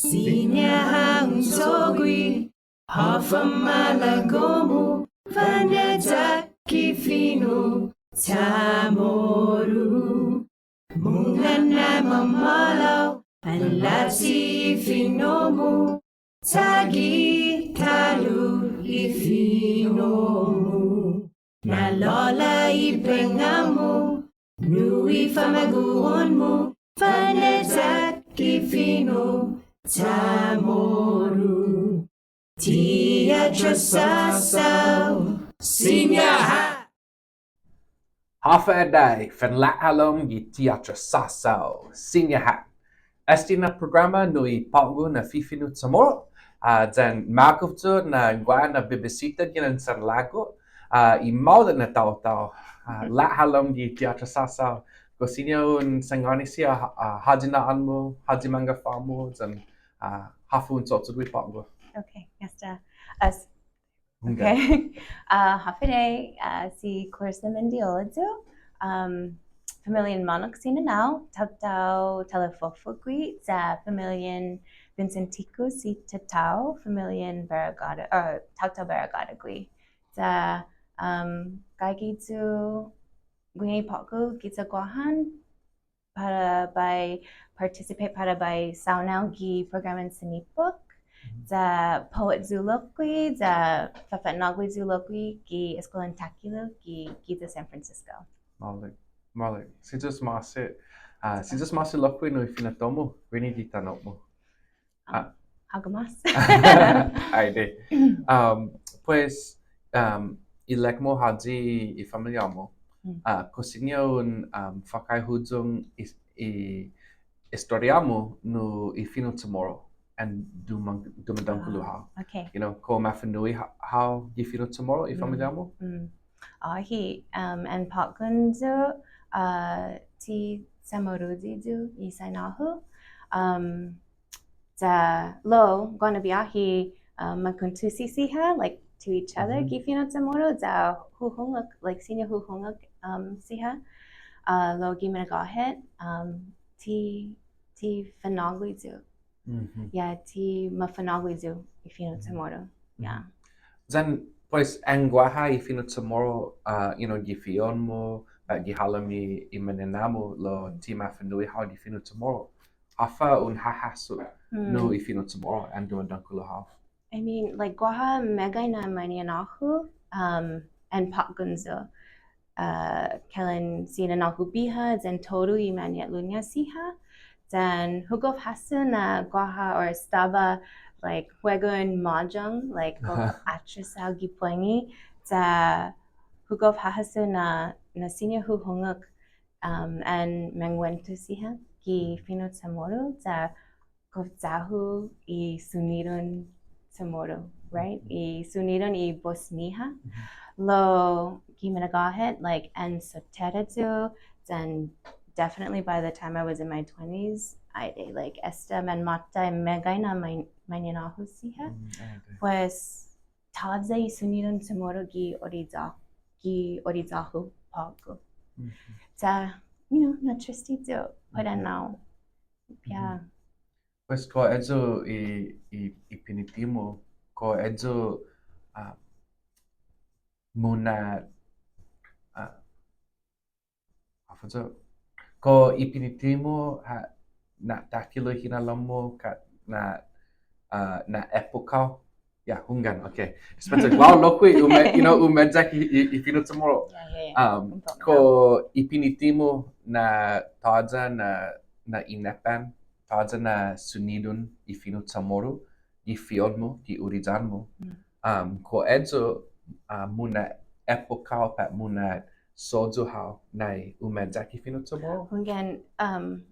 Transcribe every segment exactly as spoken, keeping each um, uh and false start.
Siña ha' un cho'gue, håfa malago'-mu, fane'yak i fino' CHamoru. Mungnga na mamåhlao, palachi i fino'-mu, chagi ta'lo i fino'-mu. Na'lå'la' i pengnga'-mu, nu i famagu'on-mu, fane'yak i fino' CHamoru. Ti atrasåsao, siña ha'. Håfa adai, fanlahålom gi Ti atrasåsao, siña ha'. Este na programa nu i på'go na fifino' CHamoru, ah, yan magof yu' na guaha na bibisita ginen sanlagu, ah, i maolek na taotao, ah, lahålom gi Ti atrasåsao. Kao siña un sangåni siha, ah, håyi na'ån-mu, håyi manggåfa-mu, yan, ah, håfa un cho'cho'gue på'go. Okay, esta. As Hunggan. Okay. Ah, håfa adai, ah, si Clarissa Mendiola yu'. Um, familian Manok si nanå-hu, taotao Talifo'fo' gui', ya familian Vincentico si tatå-hu, familian Barigåda, uh, taotao Barigåda gui'. Ya, um, gaige yu' guini på'go giya Guåhan, para bai participate, para bai saonao gi programan Sinipok, ya poet yu' lokkue', ya fafa'nå'gue yu' lokkue' gi Eskuelan Takhilo gi, giya San Francisco. Maolek, maolek. Si Yu'os ma'åse', ah, si Yu'os ma'åse' lokkue' nu i finatto-mu, guini gi tano'-mu. Ah. Hågu mås. Ai adai. Um, pues, um, ilek-mu håyi i familiå-mu. Ah, kao siña un, um, fåkkai huyong i, i estoriå-mu nu i fino' CHamoru, an dumång-, dumådangkolo hao. Okay. You know, kao mafa'nu'i ha-, hao gi fino' CHamoru i familiå-mu? Åhe', um, an påtgon yu', uh, ti CHamoruyi yu' i saina-hu. Um, Ya, lao, guaha na biahi, uh, ma kuentusi siha, like, to each other, gi fino' CHamoru, ya hu hungok, like, siña hu hungok, um, siha, uh, lao gi minagåhet, um, ti, ti fa'nå'gue yu'. Ya, ti ma fa'nå'gue yu' i fino' CHamoru. Ya. Yan, pues, an guaha i fino' CHamoru, uh, you know, gi fi'on-mu, uh, gi halom i, i mañaina-mu, lao ti ma fa'nu'i hao gi fino' CHamoru. Håfa un hahasso nu i fino' CHamoru an dumådangkolo hao? I mean, like, guaha meggai na mañaina-hu, um, an påtgon yu', uh, kalan si nanå-hu biha, yan todu i mañe'lu-ña siha, yan hu gof hasso na guaha or estaba, like, huegon mahjong, like, gof atrasao gi puengi, ya hu gof hahasso na, na siña hu hungok, um, an manguentos siha gi fino' CHamoru, ya gof ya-hu i sunidon CHamoru, right? I sunidon i bos-ñiha. Lao gi minagåhet, like, an sottera yu', then definitely by the time I was in my twenties, I, like, esta manmåtai meggai na ma-, mañaina-hu siha. Pues, tåya' i sunidon CHamoru gi uriya-, gi uriyå-hu på'go. Ya, you know, na triste yu', put ennao. Yeah. Pues, kao eyu i, i, i piniti-mu, kao eyu, ah, muna', ah, håfa yu'? Kao i piniti-mu ha na'takhilo' hinalom-mu, ka na, ah, na'epok hao. Ya, hunggan, okay. Espeta, wow, lokkue', ume-, you know, umeyak i, i, i fino' CHamoru. Ya, ya, ya. Um, kao i piniti-mu na tåya' na, na inepan, tåya' na sunidon i fino' CHamoru, gi fi'on-mu, gi uriyan-mu. Um, kao eyu, uh, muna'epok hao pat muna'sohyo' hao nai umeyak i fino' CHamoru? Hunggan, um,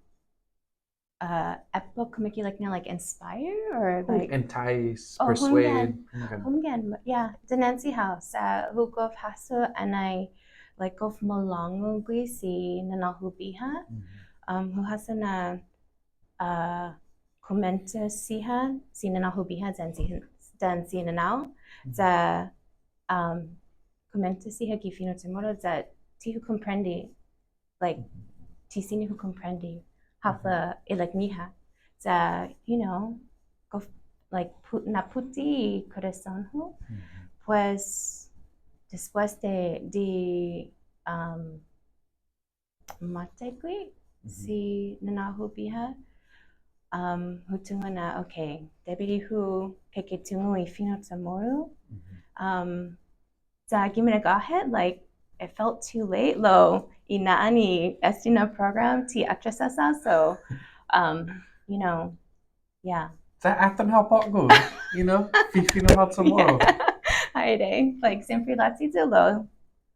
uh, epok, kumeke'ilek-ña, like, inspire or, like, entice, oh, persuade. Hunggan. Hunggan. Hunggan, yeah, dinanche hao, sa' hu gof hasso annai, like, gof malångu gui' si nanå-hu biha. Um, hu hasso na uh, kumuentos siha, si nanå-hu biha yan si, yan si nanå-hu, ya, um, kumuentos siha gi fino' CHamoru, ya ti hu komprende, like, ti siña hu komprende håfa ilek-ñiha. Ya, you know, gof-, like, pu-, na'puti i korason-hu. Mhm. Pues, despues de, de, um, måtai gui', mhm, si nanå-hu biha, um, hu tungo' na, okay, debi di hu keketungo' i fino' CHamoru. Mhm. Um, sa' gi minagåhet, like, it felt too late, lao, i na'an i este na program ti atrasåsao, so, um, you know, yeah. Sa' atan hao på'go, you know, fifino' hao CHamoru. Ai adai, like, siempre lachi yu', lao,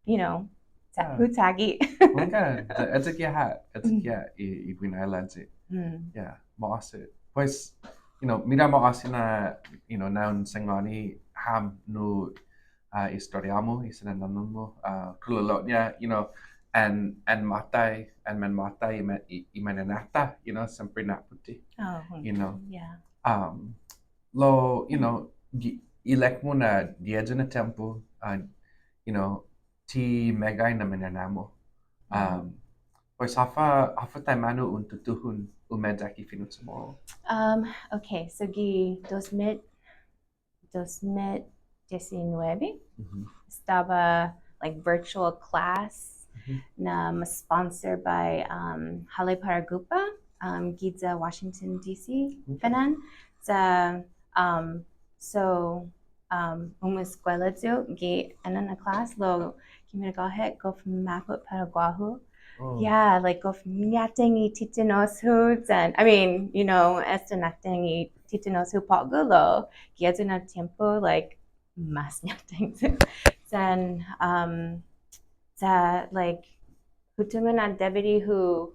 you know, ta-, yeah, hu tågi'. Okay, ya, eyi ha', eyi ha' i, i buena island si. Mm. Yeah, ma'åse'. Pues, you know, mira ma'åse' na, you know, na un sangåni ham nu, ah, estoriå-mu, i sinanån-mu, ah, kololo'ña, you know, an, an måtai, an manmåtai i ma-, i, i mañaina-ta, you know, siempre na'puti. Oh, you know. Yeah. Um, lao, you know, gi-, ilek-mu na gi ayu na tiempo, ah, you know, ti meggai na mañaina-mu. Mm. Um, pues, håfa, håfa taimanu un tutuhon umeyak i fino' CHamoru? Um, okay, so gi dos mit, dos mit disinuebi, mhm, estaba, like, virtual class, mhm, na ma-sponsor by, um, Håle' Para Agupa', um, giya Washington, D C, okay, fana'an. Sa', um, so, um, umeskuela yu' gi enao na class, lao, gi minagåhet, gof mappot para guåhu. Oh. Yeah, like, gof ñateng i titanos-hu, and, I mean, you know, esta ñateng i titanos-hu på'go, lao, gi ayu na tiempo, like, mas ñateng yu'. Then, um, sa', like, hu tungo' na debi di hu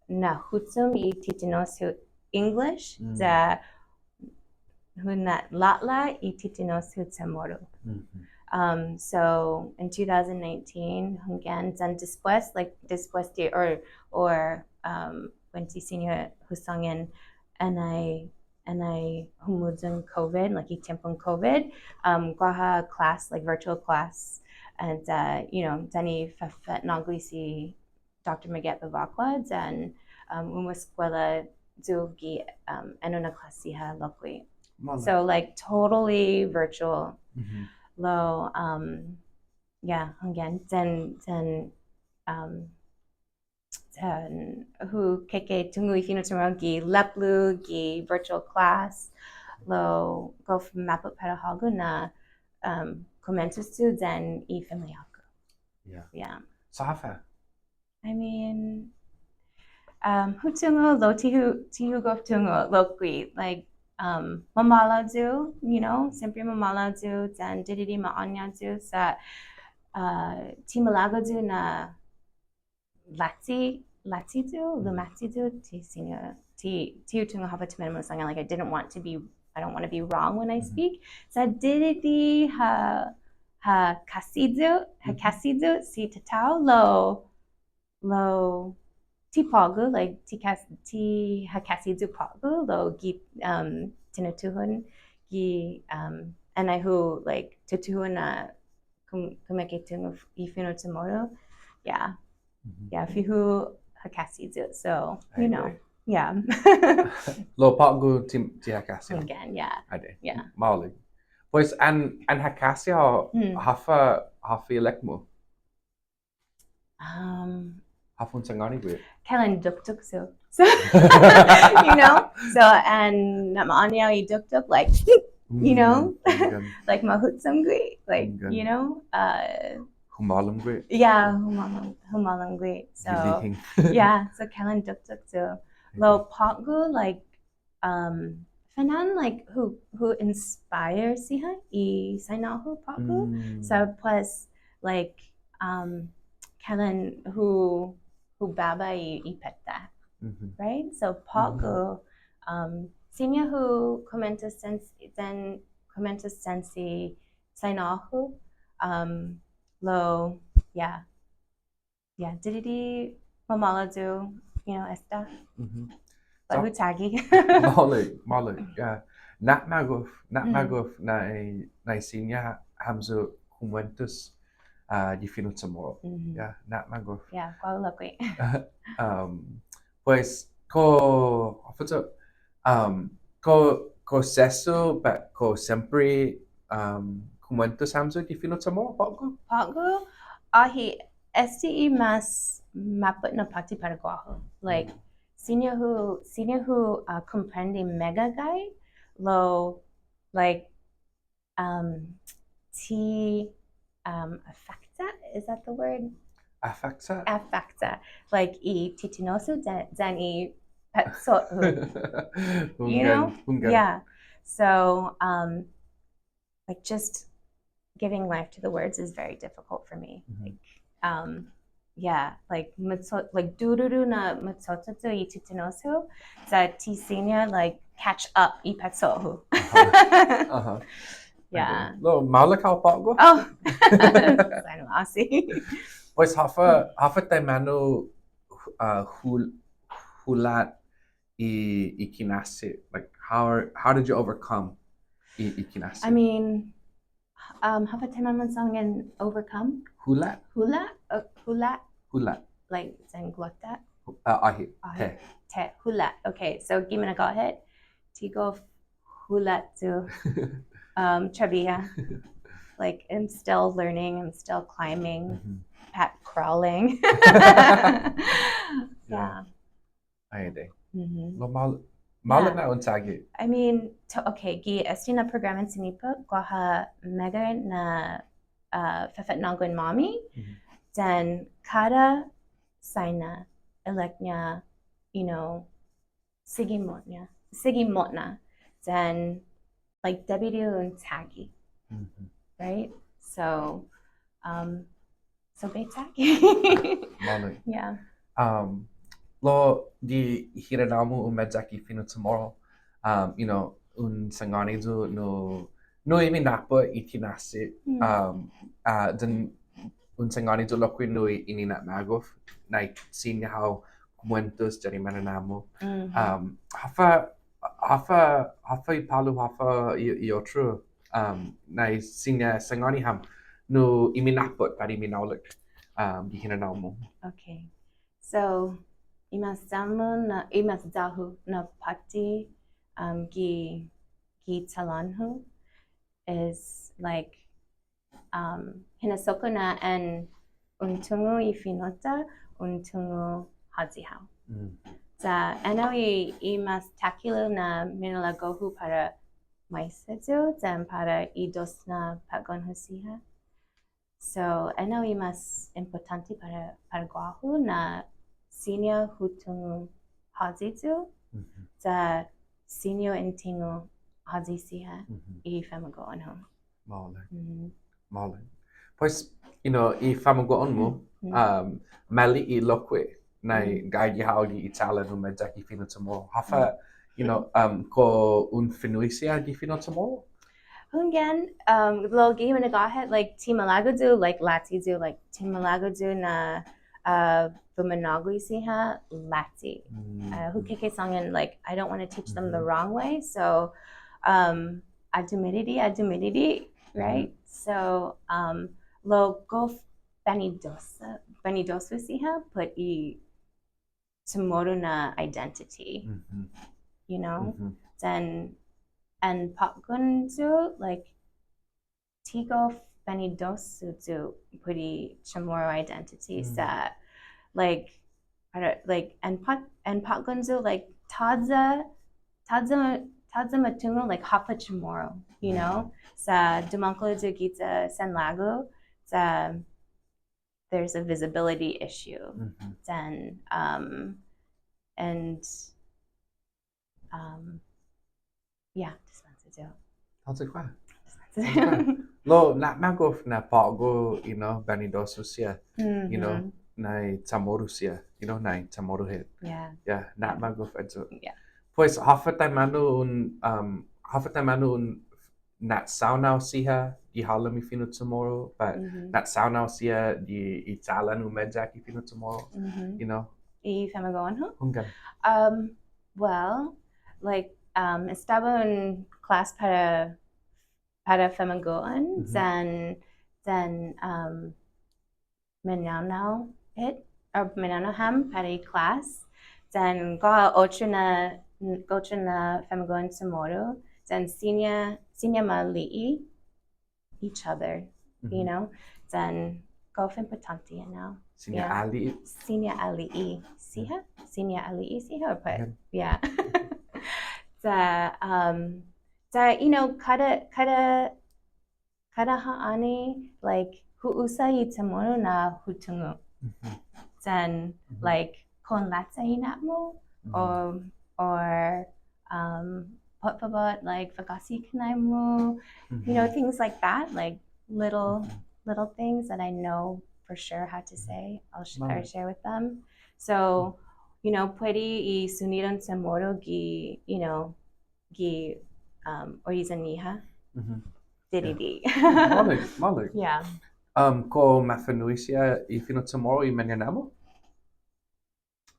na'huchom i titanos-hu English, mm, sa' hu na'lå'la' i titanos-hu CHamoru. Mm-hmm. Um, so in two thousand nineteen, hunggan, then despues, like, despues de, or, or, um, when ti siña hu sångan, and I, and I humuyong COVID, like, i tiempon COVID, um, guaha class, like, virtual class, and, uh, you know, then i fafa'nå'gue si Doctor Miget Bevacqua, then, um, umeskuela yu' gi, um, enao na klåsi siha lokkue'. Maolek. So, like, totally virtual. Mm-hmm. Lao, um, yeah, again, then, then, um, then hu keketungo' i fino' CHamoru gi lepblo, gi virtual class, lao gof mappot para hågu na, um, kumuentos yu' yan i familiå-ku. Yeah. Yeah. Sa' håfa? I mean, um, hu tungo', lao ti hu, ti hu gof tungo', lokkue', like, um, mamåhlao yu', you know, siempre mamåhlao yu', yan didide' ma'å'ñao yu', sa', uh, ti malago' yu' na lachi, lachi yu', mm, lumachi yu', ti siña, ti, ti hu tungo' håfa taimanu, like, I didn't want to be, I don't wanna be wrong when I, mm-hmm, speak. Sa' didide' ha, ha kasse yu', ha, mm-hmm, kasse yu', si tatå-hu, lao, lao, ti på'go, like, ti kas-, ti ha kasse yu' på'go, lao, gi, um, tinituhon, gi, um, annai hu, like, tutuhon na kum-, kumeketungo' i fino' CHamoru. Yeah. Mm-hmm. Yeah, fihu ha kasse yu', so, you know. Ai adai. Yeah. Lao på'go ti, ti ha kasse. Again, yeah. Ai adai. Yeah. Maolek. Pues an, an ha kasse hao, mm, håfa, håfa ilek-mu? Um, håfa un sangåni gui'? Kalan dukduk yu'. So, you know, so, an na'ma'å'ñao i dukduk, like, you know, mm, hunggan, like, mahuchom gui', like, hunggan, you know, uh, humålom gui'. Yeah, humålom, humålom gui'. So, gilihing. Yeah, so kalan dukduk yu'. Lao, okay, på'go, like, um, fana'an, like, hu, hu inspire siha i saina-hu på'go. Mm. So, pues, like, um, kalan hu, hu baba i, i petta, mm-hmm, right? So, mm-hmm, på'go, um, siña hu kumuentos yan, yan kumuentos yan i saina-hu, um, lao, yeah. Yeah, didide' mamåhlao yu', you know, esta. Mm-hmm. But so, hu tågi'. Maolek, maolek, yeah. Na'magof, mm, na'magof na i, na i siña hamyo kumuentos, ah, gi fino' CHamoru. Mm-hmm. Yeah, na'magof. Yeah, guåhu lokkue'. Um, pues, kao, håfa yu', um, kao, kao sesso, pat kao siempre, um, kumuentos hamyo gi fino' CHamoru på'go? På'go, åhe', este i mas mappot na påtte para guåhu. Like, siña hu, siña hu, uh, komprende meggai, lao, like, um, ti, um, afekta, is that the word? Afekta? Afekta. Like, i titienes-hu yan, yan i petsot-hu. You know? Hunggan, hunggan. Yeah. So, um, like, just giving life to the words is very difficult for me. Mm-hmm. Like, um, yeah, like, macho-, like, duru na macho'cho'cho' i titienes-hu, sa' ti siña, like, catch up i petsot-hu. Uh-huh. Uh-huh. Yeah. Okay. Lao, maolek hao på'go? Oh. Saina ma'åse'. Pues, håfa, håfa taimanu, uh, hul-, hulat i, i kinasse, like, how are, how did you overcome i, i kinasse? I mean, um, håfa taimanu un sångan overcome? Hulat. Hulat? Uh, hulat? Hulat. Like, yan glotta? Uh, åhe'. Åhe'. Te. Te. Hulat. Okay, so gi minagåhet, ti gof hulat to, um, trabiha. Like, I'm still learning, I'm still climbing, mm-hmm, pat crawling. Yeah. Yeah. Ai adai. Mm-hmm. Lao maol-, maolek, yeah, na un chagi. I mean, to, okay, gi este na programan Sinipok, guaha meggai na, uh, fafa'nå'guen-måmi, mm-hmm, yan kada saina, ilek-ña, you know, sigi mo'na, sigi mo'na, yan, like, debi di un chagi, mm-hmm, right? So, um, so bai chagi. Maolek. Yeah. Um, lao gi hinanao-mu umeyak i fino' CHamoru, um, you know, un sangåni yu' nu, nu i minappot i kinasse, mm, um, uh, yan un sangåni yu' lokkue' nu i nina'magof, nai siña hao kumuentos yan i mañaina-mu. Mm-hmm. Um, håfa, håfa, håfa i palu, håfa i, i otro, um, nai siña sangåni ham, nu i minappot, pat i minaolek, um, gi hinanao-mu. Okay. So, i mas ya-hu na, i mas ya-hu na påtte, um, gi, gi chalån-hu is, like, um, hinasso-ku na an un tungo' i fino'-ta, un tungo' håyi hao. Mm. Ya, enao i, i mas takhilo' na minalago'-hu para maisa yu', yan para i dos na påtgon-hu siha. So, enao i mas impottånte para, para guåhu na siña hu tungo' håyi yu', mm-hmm, ya siña un tungo' håyi siha, mm-hmm, i famagu'on-hu. Maolek. Mm-hmm. Maolek. Pues, you know, i famagu'on-mu, mm-hmm, um, ma li'e' lokkue' nai, mm-hmm, gaige hao gi i chalan umeyak i fino' CHamoru. Håfa, mm-hmm, you know, um, kao un finu'i siha gi fino' CHamoru? Hunggan, um, lao gi minagåhet, like, ti malago' yu', like, latte yu', like, ti malago' yu' na, uh, fuma'nå'gue siha latte. Mm. Uh, hu keke sångan, like, I don't wanna teach them the, mm-hmm, wrong way, so, um, adumididi, adumididi, right? Mm-hmm. So, um, lao gof banidosa, banidosu siha put i CHamoru na identity, mm-hmm, you know? Mm-hmm. Then, an påtgon yu', like, ti gof banidosu yu' put i CHamoru identity, mm, sa', like, I don't, like, an påt-, an påtgon yu', like, tåya', tåya', tåya' ma tungo', like, håfa CHamoru, you know? Mm-hmm. Sa' dumångkolo yu' giya San Lågu, sa' there's a visibility issue. Mm-hmm. Then, um, and, um, yeah, dispensa yu'. Tåya' guaha. Dispensa yu'. Tåya' guaha. Lao, na'magof na på'go, you know, banidosu siha, you know, mm-hmm, nai CHamoru siha, you know, nai CHamoru hit. Yeah. Yeah, na'magof ayu. Yeah. Pues, håfa taimanu un, um, håfa taimanu un na'saonao siha gi halom i fino' CHamoru, but, mm-hmm, na'saonao siha gi i chalan umeyak i fino' CHamoru, mm-hmm, you know? I famagu'on-hu? Hunggan. Um, well, like, um, estaba un klas para, para famagu'on, mm-hmm, then, then, um, mañaonao hit, or mañaonao ham para i klas. Then guaha otro na, otro na famagu'on CHamoru, then siña, siña ma ali'e' each other, you know? Then gof impottånte, you know? Siña ali'e'. Siña ali'e'. Siha? Siña ali'e' siha or put? Yeah. Sa', um, sa', you know, kada, kada, kada ha'åni, like, hu usa i CHamoru na hu tungo'. Then, like, kao un lacha i inat-mu, or, or, um, pot fabot, like, fa'gåsi kanai-mu, you know, things like that, like, little, little things that I know for sure how to say, I'll sh- I'll share with them. So, you know, puede i sunidon CHamoru gi, you know, gi, um, oriya-ñiha. Dididi'. Maolek, maolek. Yeah. Um, kao mafa'nu'i siha i fino' CHamoru i mañaina-mu?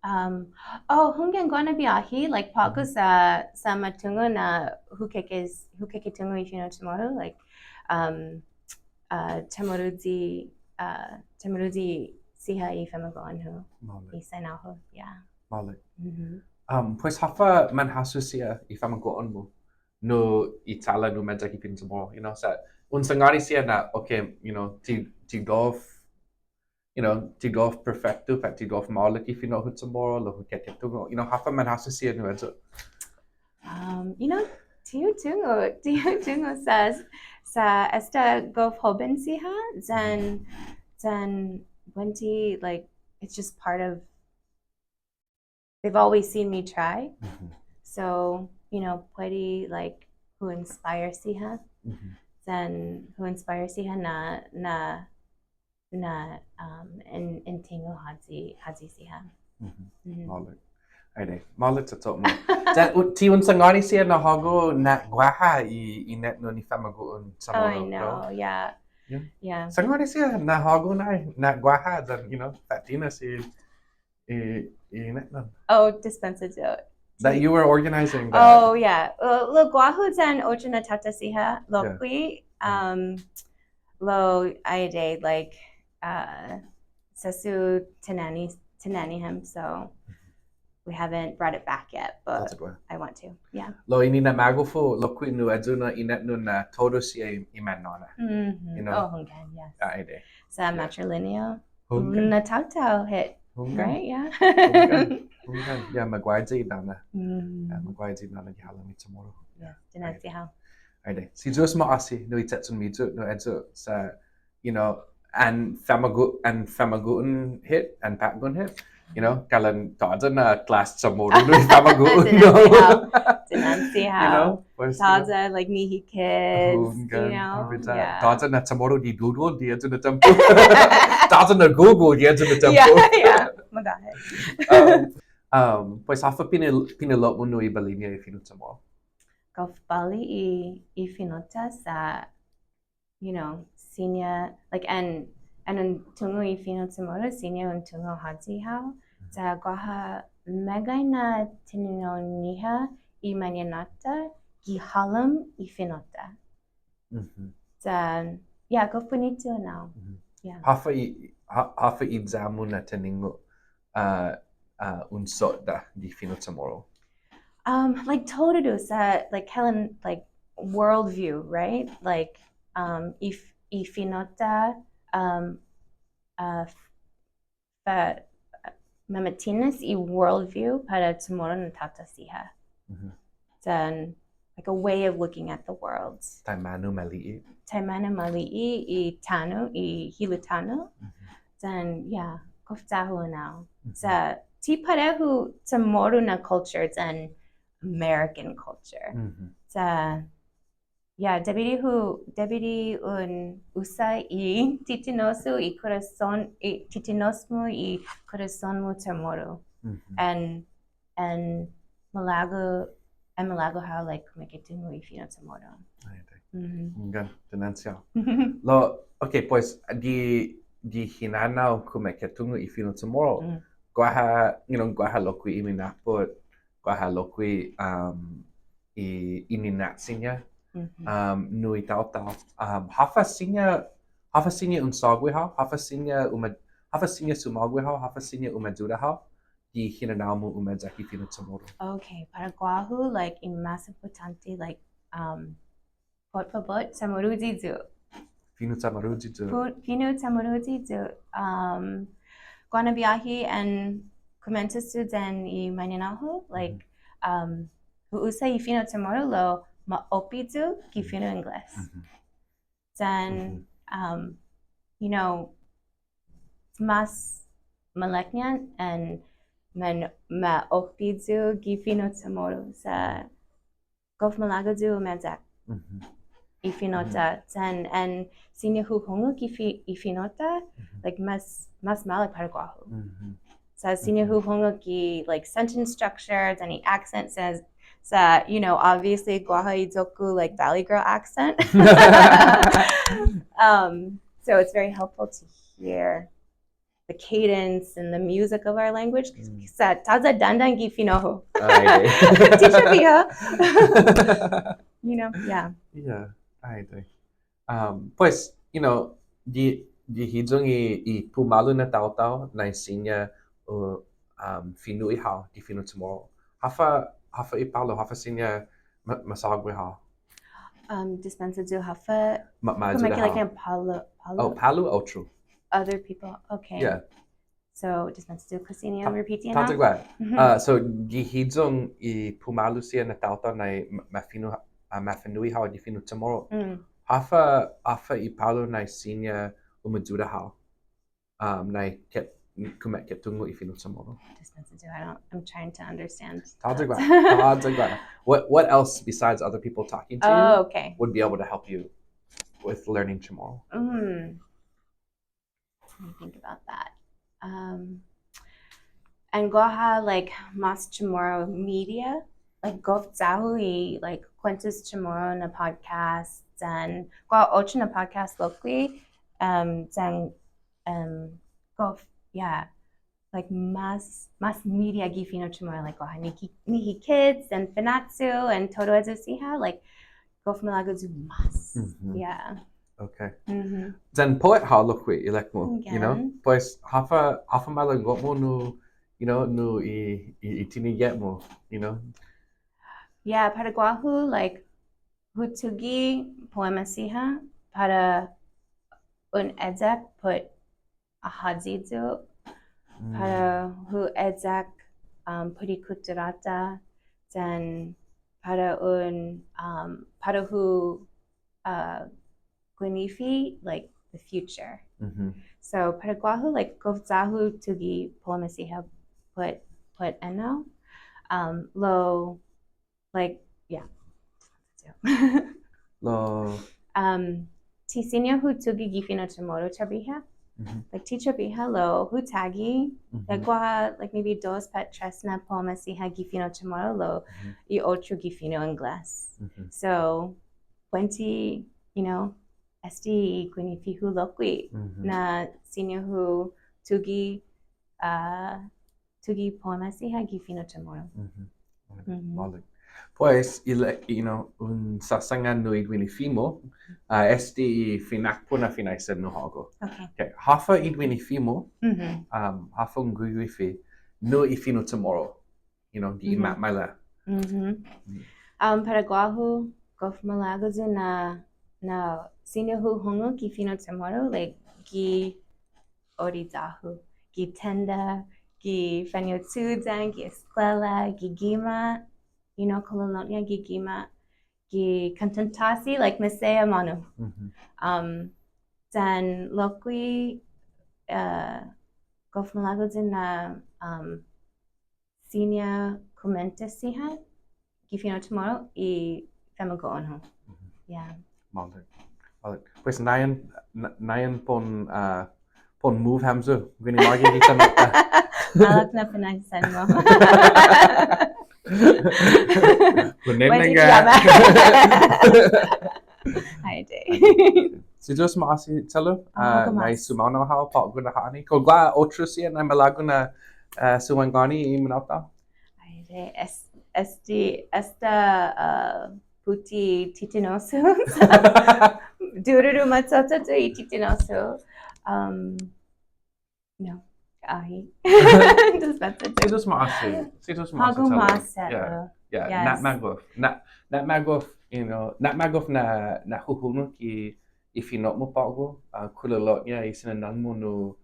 Um, oh, hunggan, guaha na biahi, like, på'go sa', sa' ma tungo' na hu keke, hu keke tungo' i fino' CHamoru, like, um, uh, CHamoruyi, uh, CHamoruyi siha i famagu'on-hu. Maolek. I saina-hu, yeah. Maolek. Um, pues håfa manhasso siha i famagu'on-mu nu i chalan umeyak i fino' CHamoru, you know, sa' un sangåni siha na, okay, you know, ti, ti gof, you know, ti gof perfekto, pat ti gof maolek i fino'-hu CHamoru, lao hu keke tungo', you know, håfa manhasso siha nu ayu. Um, you know, ti hu tungo', ti hu tungo' sa', sa' esta gof hoben siha, then, then buente, like, it's just part of they've always seen me try. So, you know, puede, like, hu inspire siha. Then hu inspire siha na, na, na, um, in, in tingo' håyi, håyi siha. Maolek. Ai adai. Maolek todu-mu. Sa' u-, ti un sangåni siha na hågu na guaha i, i inetnon i famagu'on CHamoru, no? I know, yeah. Yeah. Sangåni siha na hågu na, na guaha, then, you know, fa'tinas i i, i inetnon. Oh, dispensa yu'. That you were organizing that. Oh, yeah. Lao, lao guåhu yan otro na taotao siha, lokkue', um, lao ai adai, like, uh, sesso tinane', tinane' ham, so we haven't brought it back yet, but I want to. Yeah. Lao i nina'magof-hu lokkue' nu ayu na inetnon na todu siha i, i mannåna. You know? Oh, hunggan, yes. Ah, ai adai. Sa' matrilineal. Hunggan. Na taotao hit. Hunggan. Right? Yeah. Hunggan. Hunggan. Yeah, magåhet i nåna. Mm. Yeah, magåhet i nåna gi halom i CHamoru. Yes, ginasia hao. Ai adai. Si Yu'os ma'åse' nu i che'cho'-miyu, nu ayu sa', you know, an famagu-, an famagu'on hit, an påtgon hit, you know, kalan tåya' na klas CHamoru nu i famagu'on, no? Ginasia hao. Ginasia hao. You know, pues, you know. Tåya', like, Nihi Kids, you know? Hunggan, yeah. Tåya' na CHamoru gi Google, gi ayu na tiempo. Tåya' na Google, gi ayu na tiempo. Yeah, yeah. Magåhet. Um, um, pues, håfa pini-, pinilo'-mu nu i bali-ña i fino' CHamoru? Gof bali i, i fino'-ta sa', you know, siña, like, an, an un tungo' i fino' CHamoru, siña un tungo' håyi hao, sa' guaha meggai na tiningo'-ñiha i mañaina-ta gi halom i fino'-ta. Sa', yeah, gof bunitu ennao. Yeah. Håfa i, hå-, håfa i ya-mu na tiningo', uh, uh, un sodda' gi fino' CHamoru? Um, like, todu sa', like, kalan, like, worldview, right? Like, um, i f-, i fino'-ta, um, uh, f-, fa-, mama'tinas i worldview para CHamoru na taotao siha. Then, like, a way of looking at the world. Taimanu ma li'e'. Taimanu ma li'e' i tano', i hilo' tano'. Then, yeah, gof ya-hu ennao. Sa' ti parehu CHamoru na culture yan American culture. Sa', yeah, debi di hu, debi di un usa i titanos-hu, i korason, i titanos-mu, i korason-mu CHamoru. And, and malago', and malago' hao, like, kumeketungo' i fino' CHamoru. Ai adai. Hunggan, ginasia hao. Lao, okay, pues, gi, gi hinanao kumeketungo' i fino' CHamoru. Guaha, you know, guaha lokkue' i minappot, guaha lokkue', um, i, i nina'siña, um, nu i taotao. Um, håfa siña, håfa siña un sågue hao, håfa siña uma-, håfa siña sumågue hao, håfa siña umayuda hao, gi hinanao-mu umeyak i fino' CHamoru. Okay, para guåhu, like, i mas impottånte, like, um, put pabot, Chamoruyi yu'. Fino' Chamoruyi yu'. Fu-, fino' Chamoruyi yu'. Um, guaha na biahi an kumuentos yu' yan i mañaina-hu, like, um, hu usa i fino' Chamoru lao ma oppe yu' gi fino' Ingles. Then, um, you know, mas malekña an man ma oppe yu' gi fino' Chamoru sa' gof malago' yu' umeyak i fino'-ta, yan, an siña hu hungok i fi-, i fino'-ta, like, mas, mas maolek para guåhu. Sa' siña hu hungok i, like, sentence structure, yan i accent, sa', sa', you know, obviously, guåha i iyo-ku, like, Valley Girl accent. Um, so it's very helpful to hear the cadence and the music of our language. Sa' tåya' dandan gi fino'-hu. Ai, adai. Ti siña biha. You know, yeah. Yeah, ai, adai. Um, pues, you know, gi, gi hiyong i, i pumalu na taotao nai siña, uh, um, finu'i hao gi fino' Chamoru. Håfa, håfa i palu, håfa siña ma-, masågue hao. Um, dispensa yu', håfa, ma-, ma-, kumeke'ilek-ña palu, palu. Oh, palu, otro. Other people, okay. Yeah. So, dispensa yu', kao siña repeat, you know? Tåya' guaha. Uh, so, gi hiyong i pumalu siha na taotao nai ma-, ma finu-, uh, ma finu'i hao gi fino' Chamoru. Håfa, håfa i palu nai siña umayuda hao. Um, nai ke-, kumeke'ilek-ña tungo' i fino' Chamoru. Dispensa yu', I don't, I'm trying to understand. Tåya' guaha. Tåya' guaha. What, what else besides other people talking to you would be able to help you with learning Chamoru? Oh, okay. Mm. Let me think about that. Um, and guaha, like, mas Chamoru media, like, gof ya-hu i, like, Kuentos Chamoru na podcast, and guaha otro na podcast lokkue', um, yan, um, gof, yeah, like, mas, mas media gi fino' Chamoru, like, guaha Nihi, Nihi Kids, and Fanachu, and todu ayu siha, like, gof malago' yu' mas. Yeah. Okay. Yan poet hao lokkue', ilek-mu, you know? Pues, håfa, håfa malago'-mu nu, you know, nu i, i, i tinige'-mu, you know? Yeah, para guåhu, like, hu tuge' poema siha para un eyak put håyi yu', para hu eyak, um, put i kutturå-ta, yan para un, um, para hu, uh, guinifi, like, the future. So, para guåhu, like, gof ya-hu tuge' poema siha put, put enao, um, lao, like, yeah. Lao. Um, ti siña hu tuge' gi fino' Chamoru trabiha. Like, ti trabiha lao hu tågi', like, guaha, like, maybe dos pat tres na poema siha gi fino' Chamoru lao i otro gi fino' Ingles. So, buente, you know, este guinifi-hu lokkue' na siña hu tuge', uh, tuge' poema siha gi fino' Chamoru. Maolek. Pues, ilek, you know, un sasangan nu i guinifi-mu, uh, este i finakpo' na finaisen nu hågu. Okay. Okay. Håfa i guinifi-mu, um, håfa un guifi nu i fino' Chamoru, you know, gi ma-, maila'. Um, para guåhu, gof malago' yu' na, na siña hu hungok i fino' Chamoru, like, gi oriyå-hu, gi tenda, gi fañochuyan, gi eskuela, gi gima', you know, kololo'ña gi gima', gi kantånta, like, maseha månu. Um, yan lokkue', uh, gof malago' yu' na, um, siña kumuentos siha gi fino' Chamoru i famagu'on-hu. Yeah. Maolek. Maolek. Pues, ngai'an, nga-, ngai'an pon, uh, pon move hamyo guini magi hita na. Maolek na finaisen-mu. Buente. Ai adai. Si Yu'os ma'åse' che'lu, uh, nai sumaonao hao på'go na ha'åni. Kao guaha otro siha nai malago' na, uh, sumaonao i manaotao. Ai adai, es-, este, esta, uh, put i titinosu. Duru macho'cho' i titinosu. Um, no. Ai. Dispensa yu'. Si Yu'os ma'åse'. Si Yu'os ma'åse'. På'go che'lu. Ma'åse'. Yeah. Yeah, yes. Na'magof. Na, na'magof, you know, na'magof na, na huhungok i, i fino'-mu på'go, uh, kulolo'ña i sinangån-mu nu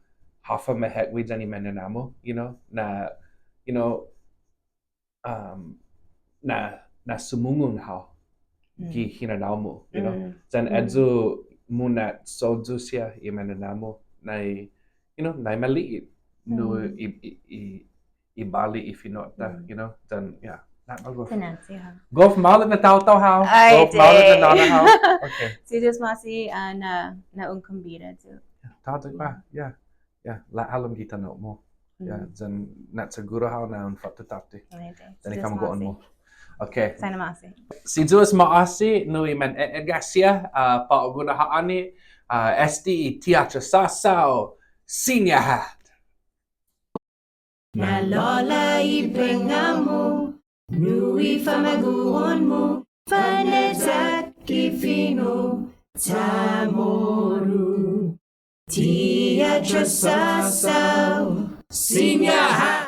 håfa ma he'gui yan i mañaina-mu, you know, na, you know, um, na, na sumungon hao gi hinanao-mu, you know. Yan ayu muna'sodyu' siha i mañaina-mu, nai, you know, nai mali'e' nu i, i, i, i båli i fino'-ta, you know, yan, yeah, na'magof. Gof maolek na taotao hao. Gof maolek na nåna hao. Okay. Si Yu'os ma'åse', uh, na, na un kombida yu'. Tåya' guaha, yeah. Yeah, la'hålom gi tano'-mu. Yeah, yan na'siguru hao na un fåtto tåtte. Yan i kamagu'on-mu. Okay. Saina ma'åse'. Si Yu'os ma'åse' nu i man e, e, gasiya, uh, på'go na ha'åni, uh, este i Ti Atrasåsao, Siña ha'. Na'lå'la' i pengnga'-mu, nu i famagu'on-mu, fane'yak i fino' CHamoru. Ti Atrasåsao, Siña ha'.